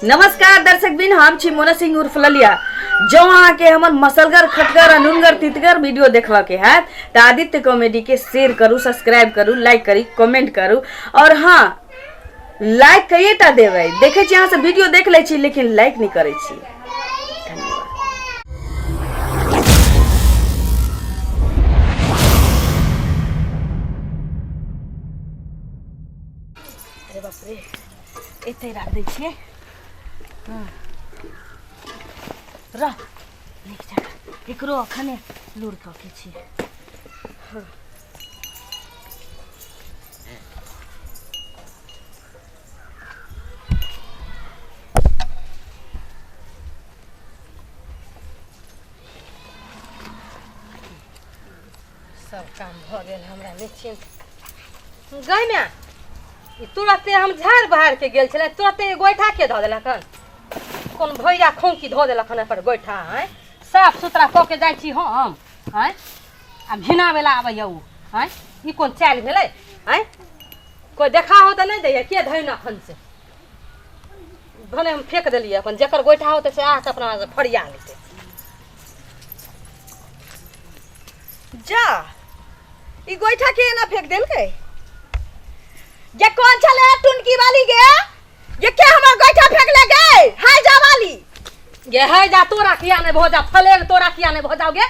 नमस्कार दर्शक बिन, हम छी मोना सिंह उर्फ ललिया। जँ अहाँके हमर मसलगर खटगर आ नुनगर तितगर वीडियो देखबाके हैत तऽ आदित्य कॉमेडी के शेयर करू, सब्सक्राइब करू, लाइक करी, कमेंट करू। और हाँ, लाइक कइए टा देबै, देखै छी अहाँ सब वीडियो देख लै छी लेकिन लाइक नहि करै छी। धन्यवाद। अरे बाप रे, एतै राख दै छियै। हँ, रह नीक जकाँ। एकरो अखने लूर कऽ के छियै। हँ। सब काम भऽ गेल हमरा निश्चिन्त। गय माय, ई तुरते हम झाड़ बहार के गेल छलै, तुरते गोइठा के धऽ देलक हन? कोन भैया खौंकी धऽ देलक हन एकर गोइठा? आँय, साफ सुथरा कऽ के जाइ छी हम। आँय, आ घिनाबै लए आबैया ओ। आँय, ई कोन चालि भेलै? आँय, कोइ देखा हो तऽ नहि दैया के धैनक हन से। भने हम फेक देलियै, अपन जकर गोइठा होतै से आके अपना फरिया लेतै। जा, ई गोइठा के एना फेंक देलकै? जे कौन छले टुनकी वाली गे? ये के हमर गोइठा फेंक ले गे? हाय जा वाली गे, है जा, तोरा किया नहि भऽ जा फलेग, तोरा किया नहि भऽ जाओ गे?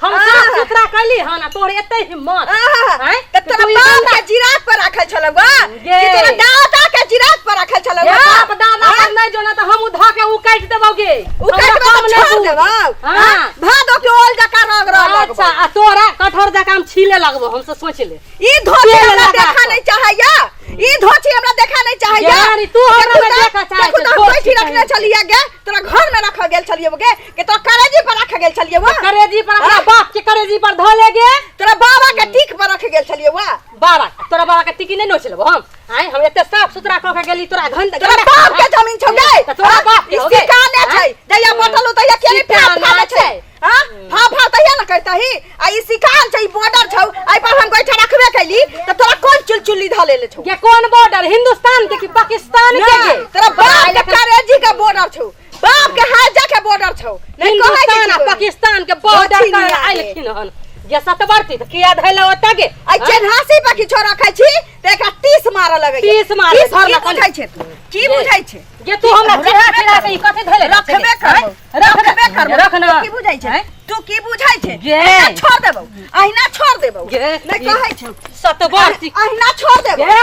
हम साफ सुथरा कैली हन आ तोहर एते हिम्मत? आँय, त तोरा बाप के जिरात पर राखल छलौ गा गे। कि तोरा दादा के जिरात पर राखल छलौ गे गा? बाप दादा पर नहि जो ना तऽ हम धऽ के उ काटि देबौ गे। उ हमरा काटबे कम त नहि छोड़ बुझ। देबौ। हाँ। भादो के ओल जका रग रह लगबौ। अच्छा, आ तोरा कटहर जकाँ हम छीले लगबौ हम, से सोच ले। ई धोती तेल हमरा लगा देखा कऽ। नहीं चाहैया, ई धोती हमरा देखा नहीं चाहैया। यार, तू हमरा देखू नहि तऽ- देखा चाहै देखू छै, तऽ हम धोती बैठी रखने चाही। छलियै गे, तोरा घर में रखल गेल छलियै गे कि तोरा करेजी पर रखल गेल छलियै वा? करेजी पर अपना हाँ? बाप के करेजी पर धऽ ले गे। तोरा बाबा के टीक पर रख गेल छलियै वा? बाबा, तोरा बाबा के टिकी नहि नोच लेबो हम। आँय, हम एते साफ सुथरा कऽ के गेली, तोरा घन तोरा बाप के जमीन छौ गे। तऽ तोरा बाप के ई हो गे? सिक्का ने छै, जहिया बोतल तहिया के सिक्का फाफ ना फाड़े छै। छै। हां, फाफ फाफ तहिया न करतही। आ ई सिकान छै, ई बॉर्डर छौ, एहि पर हम गोइठा रखबे कैली त तोरा कोन चुलचुली धऽ लेले छौ गे? कोन बॉर्डर, हिंदुस्तान के कि पाकिस्तान के गे? तोरा बाप के करेजी के बॉर्डर छौ, बाप के हाजा के बॉर्डर छौ। नहीं कहै छै हिंदुस्तान आ की कोइ। पाकिस्तान के बॉर्डर दक्षिणी पर आगे। आइलखिन हन जे सतबरती तऽ किया धैले ओतऽ गे? आ चेन्हासी पर किछो रखै छी त एकरा टीस मारऽ लगैया। टीस मारे, टीस धर की ना कनी। बुझै छै तू? की गे। बुझै छै? गे, तू हमरा चिढ़ा चिढ़ा के ई कथी धैले? रखबे करबौ, रखबे करबौ। रख ना। तू की बुझै छै? आँय? तू की बुझै छै? गे। अहिना छोड़ देबौ, अहिना छोड़ देबौ। गे, नहीं ई कहै छौ। सतबरती। अहिना छोड़ देबौ। गे,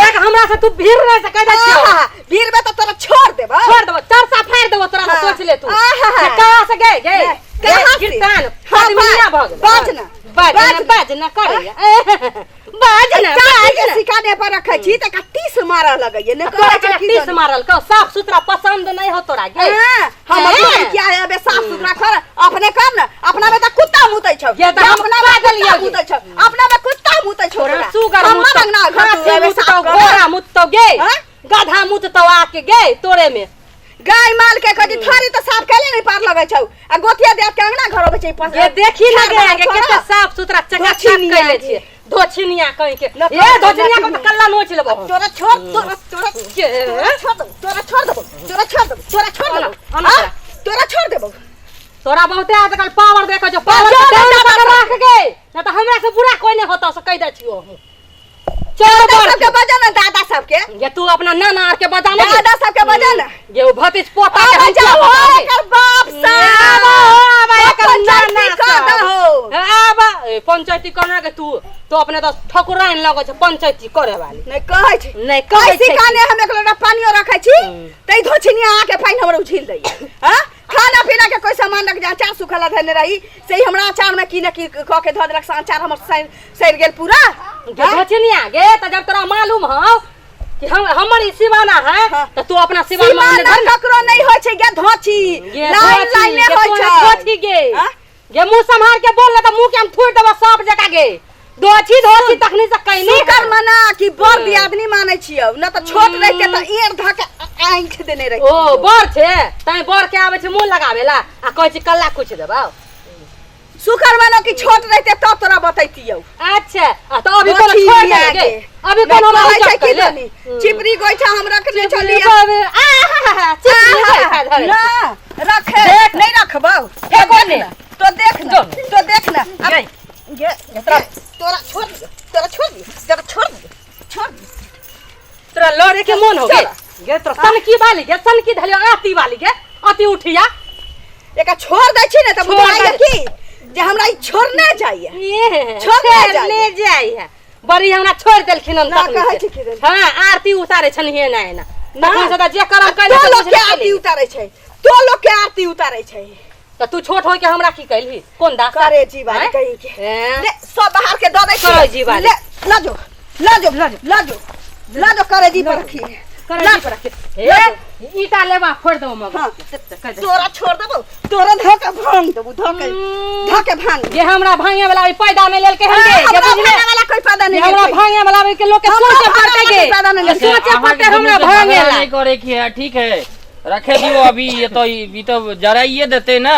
एक हमरा से तू भीड़ नहीं से कह दै छियौ। आहा, भीड़ में तो तोरा छोड़ देबौ। छोड़ देबो, चरसा फाड़ि देबो तोरा हाँ। से, सोच ले तू। आहा। जे कहाँ से गए गए? नहीं, कहाँ से? कीर्तन हाँ, पद्मिनिया बाज, भऽ गेलै। बाज ना, बाज बाज ना, ना। बाज ना करैया, बाज ना, चाची बाज के ना। सिकाने पर रखै छी त एकरा टीस मारऽ लगैया। नहि तोरा कहै छै के की टीस जानी। मारल कहो, साफ सुथरा पसंद नहीं हो तोरा गे? हाँ, हमर हाँ। घर क्या है अबे? साफ सुथरा कर, अपने कर न। अपना में त कुत्ता मुतै छौ। ये त हम अपना में खा देलियौ कुत्ता गे। मुतै छौ, अपना में कुत्ता मुतै छौ। तोरा तोरा सुगर हमर मुतौ, अंगना घर तू हाथी अबे मुतौ, साफ कर। घोड़ा मुतौ गे, हाँ? गधा मुततौ आके गे तोरे में। गाय माल के कदी थारी त साफ केले नहीं पार लगै छौ आ गोतिया देत के अंगना घर अबै छै ये देखी ना झाड़ गे बहार गे छोड़ा। कते साफ सुथरा चकाचक धोछिनिया कैले गे। छियै धोछिनिया कहीं के। न ए कर, धोछिनिया के न त कल्ला नोच लेबो हम। तोरा छोड़, तोरा तोरा के? तोरा छोड़ देबौ, तोरा छोड़ देबौ, तोरा छोड़ देबौ, तोरा छोड़ आना, देबौ। आना हाँ? तोरा। तोरा छोड़ देबौ। तोरा बहुते आजकल पावर देखै छौ, पावर जो के ना डाउन दादा पकड़ सबके। राख गे, न त हमरा से बुरा कोई नहीं होता से कह दै छियो हम। चल दादा बर सबके बजा ना, दादा सबके। ये तू अपना नाना आर के बजा ना गे। दादा सबके बजा ना। ये ओ भतीज पोता के आबा हम जाओ क्या हो, बताबे? एकर बाप साहब। आबा हो, आबा एकर पंचायती नाना कर साहब। दहो। आबा, ए, पंचायती करना के तू तो अपने तो ठकुराइन लगै छै पंचायती करे वाली। नहीं कहै छै। नहीं कहै ऐसी छै। काने हम एक लोटा पानियो रखै छी तै धोछिनिया आके पानि हमर उझिल दैया। हाँ, खाना पीना के कोई सामान रख जा, अचार सुखल धरने रही से ही हमरा अचार में की न की क के धऽ देलक, से अचार हमर सड़ि गेल पूरा। गे धोछिनिया गे, त जब तोरा मालूम हौ कि हम हमर ई सिवाना है, हाँ। त तू अपना सिवाना में सीमा धर ना। ककरो नहीं होइ छै गे धोछी। गे लाइन धोछी, लाइने गे होइ तोरा छै। धोछी गे। हाँ? गे मुंह सम्हार के बोल ना त मुंह के हम थोड़ देबो सब जगह गे। धोछी धोछी तखनी से कहनी शुकर मना कि बड़ दियादनी मानै छियौ न त छोट रह के त एड़ धऽ के आँखि देने रही। ओ बड़ छै तैं बड़ के आबै छै मुंह लगाबेला आ कहै छै कल्ला कुछ देबौ। शुकर मानो कि छोट रहते तब तोरा बतैतियौ। अच्छा, आ त अभी कोनो धोछी छोड़ लिया दे गे। गे। अभी कोनो नहि हमरा कहै छै उचक की कैले। जानी, चिपरी गोइठा हम रखने चिपरी छलियै। बाबे, आहाहाहा, चिपरी हो गे गे तोरा सनकी वाली गे सनकी धलियो आती वाली गे अति उठिया। एकरा छोड़ दै छी ने तऽ छोड़ बुझाइए दै। की जे हमरा ई छोड़ने जाइए। ये छोड़ने जाइए। छोड़ने जाइए बड़ी हमरा छोड़ देलखिन हम ना तखनी कहै से। छी कि देल। हाँ आरती उतारे छन हे ना एना ना। तखन से तऽ जे करम कैले तो से लोग के बुझले आरती कैले। उतारै छै, तो लोग के आरती उतारै छै। तऽ तू छोट होय के हमरा की कैलही कोन दास करे जी वाली आँय? कहीं के। हैं? ले सब बाहर के दऽ दै छी। करे जी वाली। ले ल जो ल जो ल जो ल जो ल जो करे जी पर रखी। करे जी पर रखी। ए ईटा लेबा फोड़ देबो मगर। हाँ। कह दे। तोरा छोड़ देबो, तोरा धोके भांग देबो, धोके धोके भांग। ये हमरा भांगे वाला अभी पैदा नहीं लेलके हन गे। हमरा ये बुझले? भांगे वाला कोई पैदा नहीं ये हमरा लेलकै। भांगे वाला अभी के लोग के हमरा सोचे भांगे पड़ते वाला गे। कोई पैदा नहीं लेलकै। सोचे अहाँके पड़ते दुनू हमरा के भांगे झगड़ा ला। नहीं करे के है, ठीक है रखे दियो अभी। ये तो ये तो जराइए देते ना,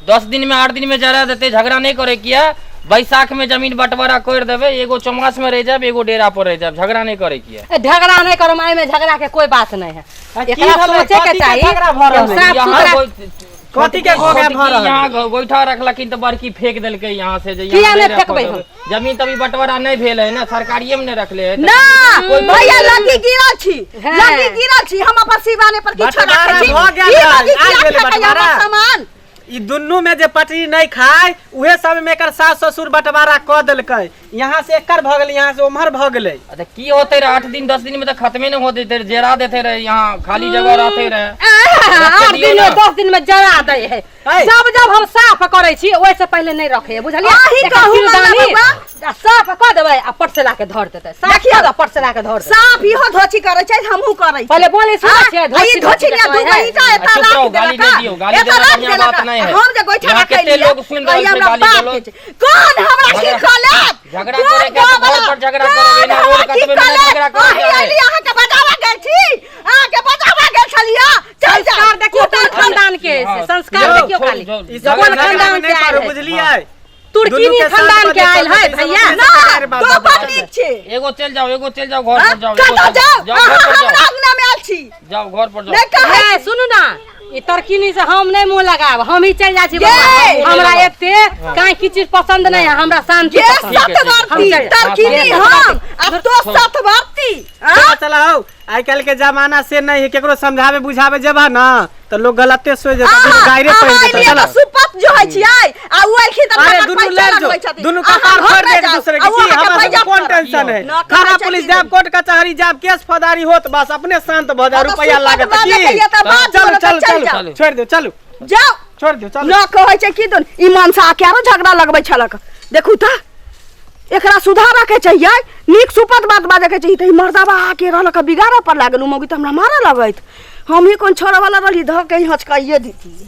10 दिन में 8 दिन में जरा देते। झगड़ा नहीं करे किया। बैसाख में जमीन बंटवारा कर देवे, एगो चौमास में रह जाब एगो डेरा पर रह जाब। झगड़ा नहीं करे किया। ए, झगड़ा नहीं करो माई में झगड़ा के कोई बात नहीं है। आ, की एकरा भेलै? सोचे के कथी के चाही झगड़ा भऽ रहल है? साफ यहाँ सुथरा कथी के गोगा भऽ रहल है? यहाँ गोइठा रखलखिन तऽ बड़की फेंक देलकै यहाँ से जे किया यहाँ नहि नहि फेंकबै रखऽ देबै। जमीन तभी बंटवारा नहीं भेल है ना, सरकारिये में नहीं रखले है। ना कोई भैया लगी गिरल छी, हाँ। लगी गिरल छी। हम अपन सिवाने पर किछो बंटवारा राखै छी। भऽ गेल ई है, लगी आबि किया गेलै फेकै बंटवारा। हमर सामान? ई दुनू में जे पटरी नहीं खाय उहे सब में एकर सास ससुर बंटवारा कऽ देलकै। यहाँ से एकर भऽ गेलै, यहाँ से उम्हर भऽ गेलै। अच्छा की होते रहे 8 दिन 10 दिन में तो खत्मे नहीं होते रहे, जरा देते रहे, यहाँ खाली जगह रहते रहे। आठ दियौ दिन ना। 10 दिन में जरा दै है। ऐ। जब जब हम साफ करै छी ओहिसँ पहिले नहि रखै है, बुझलियै? अहीं एकर कहू किरदानी मामा बौआ। आ साफ कऽ देबै आ पट से ला के धर देतै। साफ देखियौ। कऽ दऽ, पट से ला के धर देतै। साफ इहो धोची करै छै, हमहूँ करै छी। पहिले बोली सुनै हाँ, छियै, आ ई धोची धोची धोची लिया, कहै दू है। ईटा एतऽ चुप राखि रहो, गाली देलक। नहि दियौ, गाली एतऽ देला राखि बढ़िआँ देलक। बात नहि है। हम जे गोइठा यहाँ रखै कते लियै, लोग सुनि रहल कहियै छै हमरा गाली बाप गलौज। के छै। कोन हमरा की झगड़ा- कऽ लेत? झगड़ा कोन करे के तऽ बाबा? घर पर झगड़ा कोन करबै, एना रोड हमरा की कटबै, कऽ लेत? झगड़ा करबै अहीं जाए। अयली, अहाँके बजाबऽ गेल छी, अहाँके बजाबऽ गेल छलियै। चल जाउ। संस्कार देखियौ कोन कुटुम्ब खानदान के हाँ। से, संस्कार यौ, देखियौ छोड़ू, खाली। छोड़ू। ई सब कोन झगड़ा खानदान में से नहीं आयल पड़ू है? बुझलियै। तुर्की दुनू के खानदान साथ के आयल है पर भैया। सब ना, अपने बात तो बात बड़ बात। नीक छै। एगो चलि जाओ, एगो चलि जाओ, घर हाँ? पर जाओ, एगो कतऽ चलि जाउ? जाओ, घर अहाँ पर हमरा जाओ, अंगना में आयल छी। जाओ घर पर जाओ। नहि कहै हे सुनू ना, ई तरकिनी से हम नहीं मुंह लगाब, हम ही चलि जाइ छी ये! बौआ। हमरा एते काहे की चीज पसंद नहीं है, हमरा शांति ये पसंद है। सतवर्ती हम चलि- तरकिनी हाँ, हम आ तो सतवर्ती। हाँ? चला चलाओ, आइ काल्हि के जमाना से नहीं है, केकरो समझावे बुझावे जेबा ना तो लोग गलते सोच जेतै, दुनू अहाँ गायरे अहाँ पढ़ि जेतै। एलियै चलो तऽ सुपत जो होइ छियै आ उ एलखिन तऽ अरे फटाफट दुनू पैसा लड़ जो, लगबै छथिन। दुनू अहाँ कपार घर फोड़ पर दे एक जाउ, दूसरे आ के। उ की अहाँके हमरा पैसा सबके कोन फोड़त। टेंशन है? न कहै थाना छै पुलिस की जाब, कोर्ट कचहरी जाब, केस फौजदारी होत, बस अपने शांत भऽ जाओ, तऽ रुपया सुपत लागत बाजै की? छै तऽ बाज चलू बोलत, चलू चलि चलू जाउ। छोड़ि दियौ, चलू जाउ। छोड़ि दियौ, चलू। न कहै छै की दुन ई मनसा के आरो झगड़ा लगबै छलक। देखू तऽ एकरा सुधारऽ के चाहिए, नीक सुपत बात बाजऽ के चाहिए। तऽ ई मर्दाबा आके रहलक बिगाड़ऽ पर लागल। उ मौगी तऽ हमरा मारऽ लगैत, हम ही कोन छोड़ऽ वाला रहली, धऽ के ही हचकाइए दितियै।